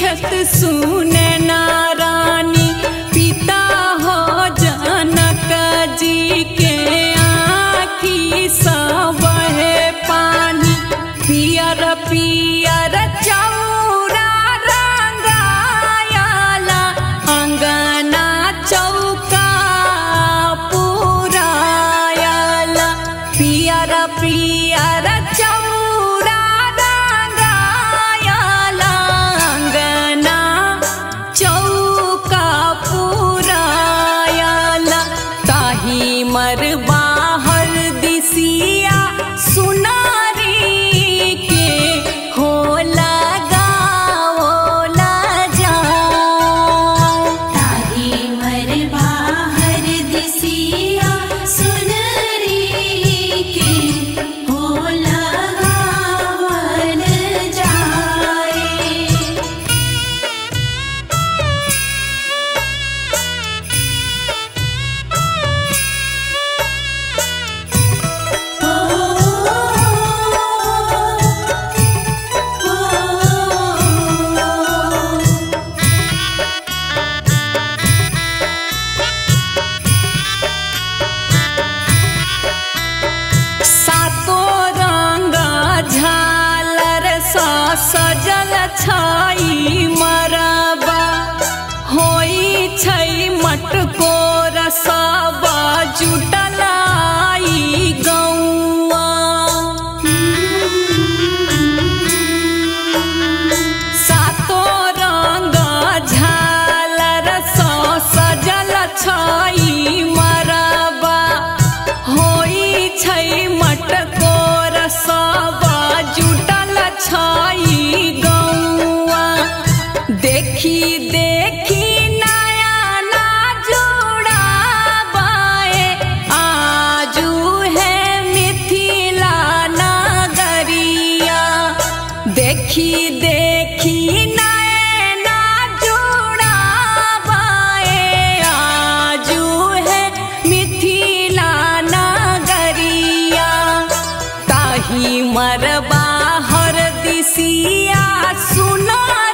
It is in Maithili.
पूछत सुनैना रानी पिता हो जनक जी के आँखी सब है पानी। पियर पियर चौरा रंगायाला अंगना चौका पुरायाला। पियर पियर चौरा रंगायाला अंगना चौका पुरायाला। ताही मरबा हर दिसिया सुनारी के हो लगाओला जाए। ताही मरबा हर दिसिया सुनरी के हो लगावल जाए। ओ सातो रंग झालर सा सजल छई मरबा होई छै मटकोर सब जुटल आई गौआ। सातो रंग झालर सा सजल छई मरबा होई छै मटकोर सब जुटल छई गौआ। देखी देखी नया ना जोड़ाबाए आजू है मिथिला नगरिया। देखी देखी नैना जोड़ाबाए आजू है मिथिला नगरिया। ताही मरबा हर दिसिया सुनारी